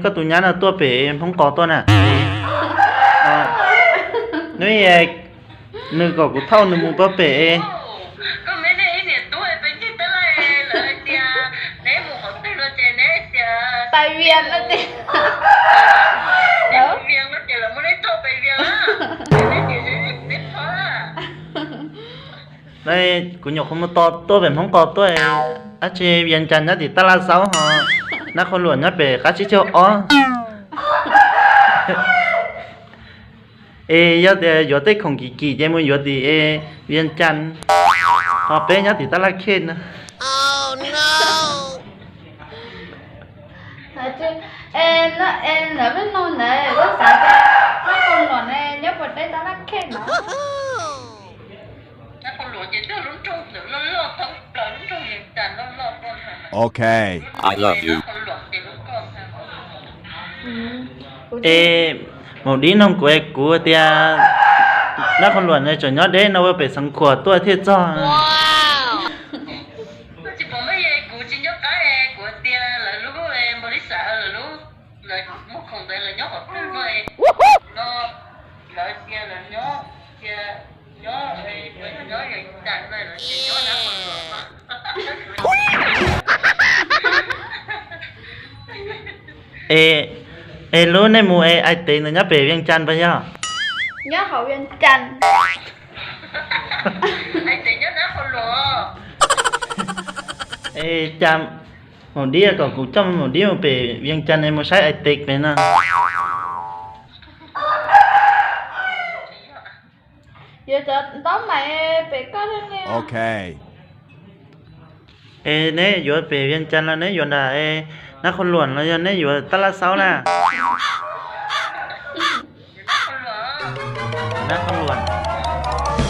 Koj tus nyab no tuaj pem Hmoob Qos tuaj na. Nws, nws kom kuv thauj nws mus pem. Pais Vias no ces Kuv nyuam qhuav mus tos tuaj pem Hmoob Qos tuaj, dab tsi Vias Cas nyob tim Tab Laj Xaub ho Nab Qhua Luam nyob pem qab tsib caug ob. Es yog tias yuav tej khoom kim kim ces mus yuav tim Vias Cas, ho peb nyob tim Tab Laj Khej no. Ntawm lub no ntawd kuv xav tias Nab Qhua Luam ne nyob puas deb Tab Laj Khej no. Ok. Es Maum Dib nug kuv es kuv tias Nab Qhua Luam ne tseem nyob deb no ua pem Xeev Khuam tuaj thiaj txog. Es, es lub nej mus es Ais Tev ntawd nyob pem Vias Cas puas yog? Nyob hauv Vias Cas. Es cas Maum Dib kom kuv coj Maum Dib mus pem Vias Cas es mus saib Ais Tev pem no. Yuav cov ntaub mais pem koj thiab ne. Es neb yuav pem Vias Cas los neb yuav nram Nab Qhua Luam los yog neb yuav Tab Laj Xaub na? Nab Qhua Luam.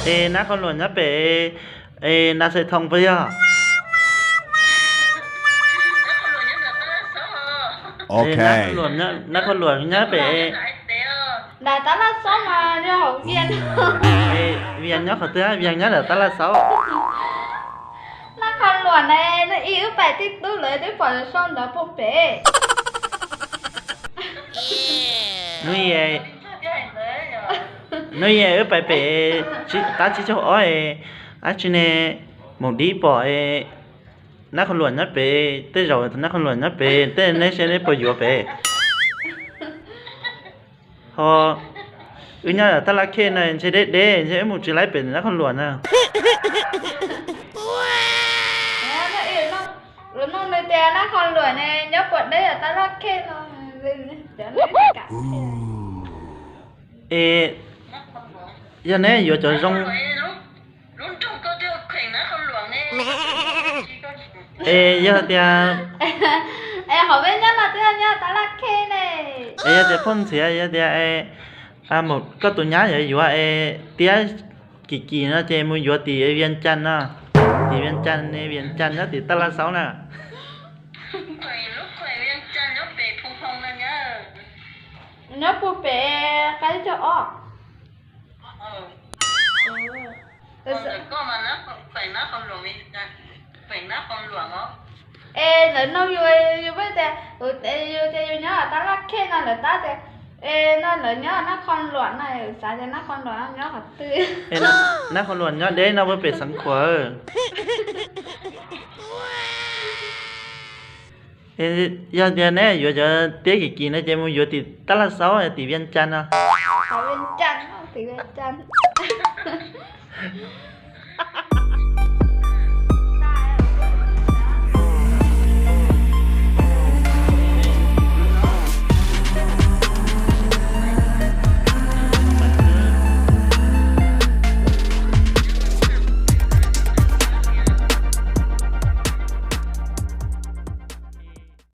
Es Nab Qhua Luam nyob pem Nas Xais Thoo puas yog? Nab Qhua Luam nyob pem, nram Tab Laj Xaub mas yog hauv Vias. Vias nyob qhov twg? Vias nyob nram Tab Laj Xaub. Nab Qhua Luam ne, neb ib wb pais tib tub lawv twb pom sau ntawv pem. Hnub, hnub wb pais pem qab tsib caug ob, dab tsi ne, Maum Dib pom Nab Qhua Luam nyob pem, tej zaum Nab Qhua Luam nyob pem, tej neb seb neb puas yuav pem. Ho wb nyob Tab Laj Khej no ntshe deb deb ntshe wb mus tsis laib pem Nab Qhua Luam na. Lawv nug nws tias Nab Qhua Luam ne nyob puas deb Tab Laj Khej no. Es yog neb yuav cov zoo, es yog tias, es hauv peb nyob no twb yog nyob Tab Laj Khej ne. Es yog tias phooj ntxhiav, yog tias koj tus nyab yuav yuav es tiab kim kim no ces mus yuav tim Vias Cas no. Tim Vias Cas ne, Vias Cas nyob tim Tab Laj Xaub na. Nyob puag pem qab caug ob. Es lawv nug yus, yus pheej tias, yus tias yus nyob Tab Laj Khej no lawv tab tias, es no lawv nyob Nab Qhua Luam no, xav tias Nab Qhua Luam nyob qhov twg. Nab Qhua Luam nyob deb no puag pem Xeev Khuam. Yog tias neb yuav cov tiab kim kim no ces mus yuav tim Tab Laj Xaub, tim Vias Cas no. Tim Vias Cas.